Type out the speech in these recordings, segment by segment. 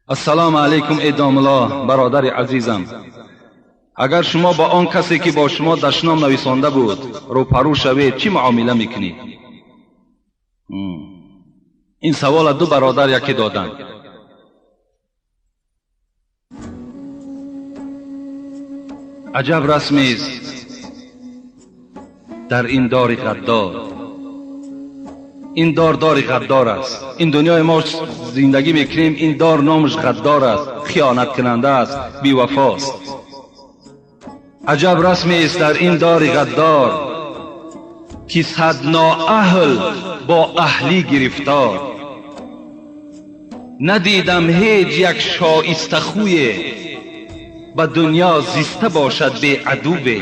Ассалому алайкум, эй домулло, бародари азизам. Агар шумо ба он касе, ки бо шумо дашном нависонда буд, рӯпарӯ шавед, чӣ муомила мекунед? Ин савола ду бародар яке доданд. Аҷаб расмест дар ин дори ғаддор. Ин дор дори ғаддор аст. Ин дунёи мо зиндагӣ мекунем, ин дор номаш ғаддор аст, хиёнаткунанда аст, бевафост. Аҷаб расмест дар ин дори ғаддор, ки сад ноаҳл бо аҳлӣ гирифтор. Надидам ҳеҷ як шоистахӯе ба дунё зиста бошад беадуве.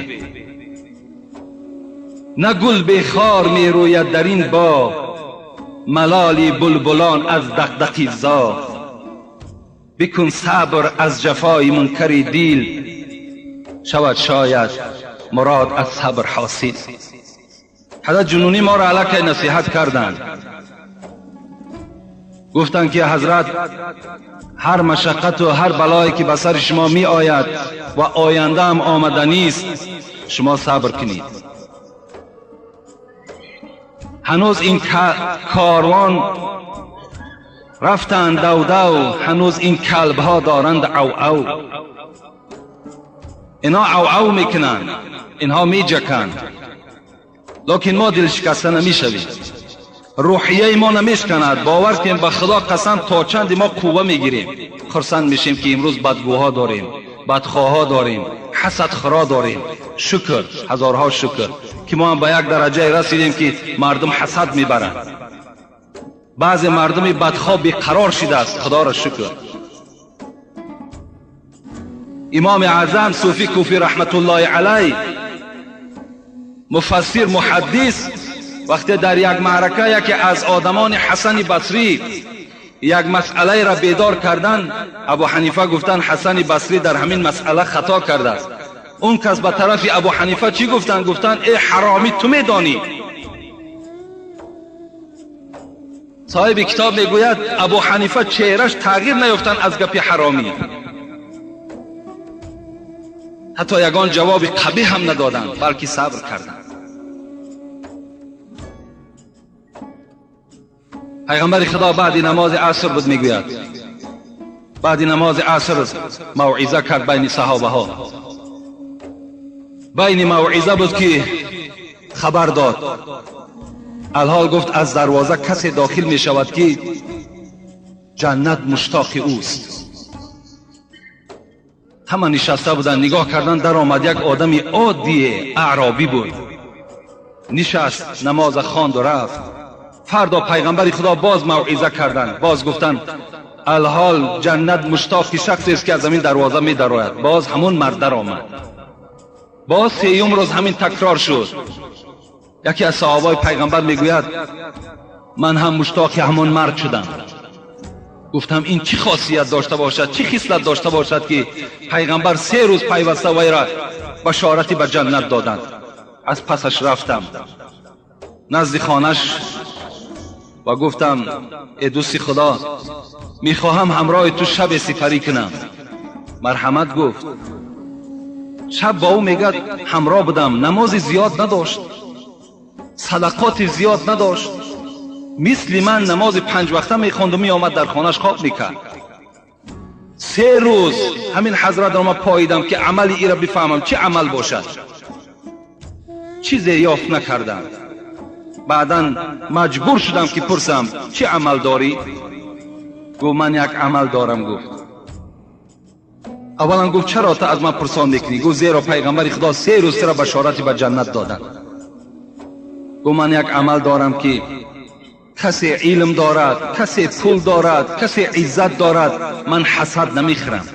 На гул бехор мерӯяд дар ин боғ, малоли булбулон аз дақдақи зоғ. Бикун сабр аз ҷафои мункари дил, шавад шояд мурод аз сабр ҳосил. Ҳазрат Ҷунунӣ моро аллакай насиҳат карданд. Гуфтанд, ки ҳазрат, ҳар машаққату ҳар балое, ки ба сари шумо меояд ва ояндаам омаданист, шумо сабр кунед. Ҳанӯз ин корвон рафтанд давдав, ҳанӯз ин калбҳо доранд ав-ав. Инҳо ав-ав мекунанд, инҳо меҷаканд, лекин мо дилшикаста намешавем, рӯҳияи мо намешканад. Бовар кунем, ба Худо қасам, то чанде мо қувва мегирем, хурсанд мешем, ки имрӯз бадгӯҳо дорем, бадхоҳҳо дорем, ҳасадхӯро дорем. Шукр, ҳазорҳо шукр, ки мо ҳам ба як дараҷае расидем, ки мардум ҳасад мебаранд. Баъзе мардуми бадхоҳ беқарор шидааст, Худоро шукр. Имоми Аъзам Суфӣ Куфӣ раҳматуллоҳи алайҳ, муфассир, муҳаддис, вақте дар як маърака яке аз одамони Ҳасани Басрӣ як масъалаеро бедор карданд, Абу Ҳанифа гуфтанд, Ҳасани Басрӣ дар ҳамин масъала хато кардааст. Он кас ба тарафи Абу Ҳанифа чӣ гуфтанд? Гуфтанд, э ҳаромӣ, ту медонӣ. Соҳиби китоб мегӯяд, Абу Ҳанифа чеҳраш тағйир наёфтанд аз гапи ҳаромӣ, ҳатто ягон ҷавоби қабеҳ ҳам надоданд, балки сабр карданд. Пайғамбари Худо баъди намози аср буд, мегӯяд, баъди намози аср мавъиза кард байни саҳобаҳо. Байни мавъиза буд, ки хабар дод. Алҳол гуфт, аз дарвоза касе дохил мешавад, ки ҷаннат муштоқи ӯст. Ҳама нишаста буданд, нигоҳ кардан, даромад як одами оддие, аъробӣ буд. Нишаст, намоза хонду рафт. Фардо пайғамбари Худо боз мавъиза карданд, боз гуфтанд, алҳол ҷаннат муштоқи шахсест, ки аз ҳамин дарвоза медарояд. Боз ҳамун мард даромад. Боз сеюм рӯз ҳамин такрор шуд. Яке аз саҳобаи пайғамбар мегӯяд, ман ҳам муштоқи ҳамон мард шудам. Гуфтам, ин чӣ хосият дошта бошад, чӣ хислат дошта бошад, ки пайғамбар се рӯз пайваста вайра башорати ба ҷаннат доданд. Аз пасаш рафтам назди хонаш ва гуфтам, э дӯсти Худо, мехоҳам ҳамроҳи ту шабе сипарӣ кунам. Марҳамат, гуфт. Шаб бо ӯ, мегӯяд, ҳамроҳ будам. Намози зиёд надошт, садақоти зиёд надошт, мисли ман намози панҷвақта мехонду меомад дар хонаш хоб мекард. Се рӯз ҳамин ҳазратро ман поидам, ки амали ира бифаҳмам, чӣ амал бошад. Чизе ёфт накардам. Баъдан маҷбур шудам, ки пурсам, чӣ амал дорӣ? Гуфт, ман як амал дорам. Гуфт, аввалан гуфт, чаро ту аз ман пурсон мекунӣ? Гуфт, зеро пайғамбари Худо се рӯз тура башорати ба ҷаннат доданд. Гуфт, ман як амал дорам, ки касе илм дорад, касе пул дорад, касе иззат дорад, ман ҳасад намехӯрам.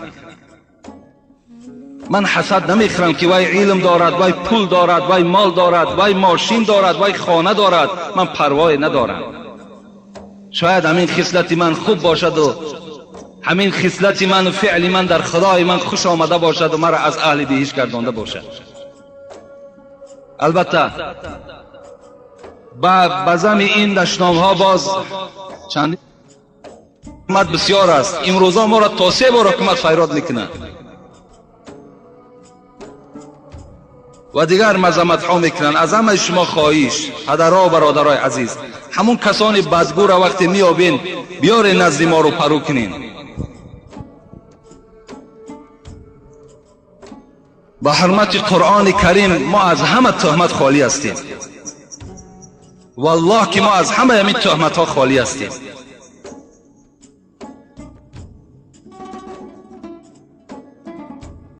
Ман ҳасад намехӯрам, ки вай илм дорад, вай пул дорад, вай мол дорад, вай мошин дорад, вай хона дорад. Ман парвое надорам. Шояд ҳамин хислати ман хуб бошаду ҳамин хислати ману феъли ман дар Худои ман хуш омада бошаду маро аз аҳли биҳишт гардонда бошад. Албатта, ба зами ин дашномҳо боз чанд Туҳмат бисёр аст. Имрӯза моро то се бор ҳукумат файрод мекунад ва дигар мазамматҳо мекунанд. Аз ҳамаи шумо хоҳиш, падарҳо ва бародарои азиз, ҳамун касони бадгӯра вақте меёбен, биёрен назди мо рӯпарӯ кунен. Ба ҳурмати Қуръони Карим мо аз ҳама туҳмат холӣ ҳастем. Валлоҳ ки мо аз ҳамаи ҳамин туҳматҳо холӣ ҳастем.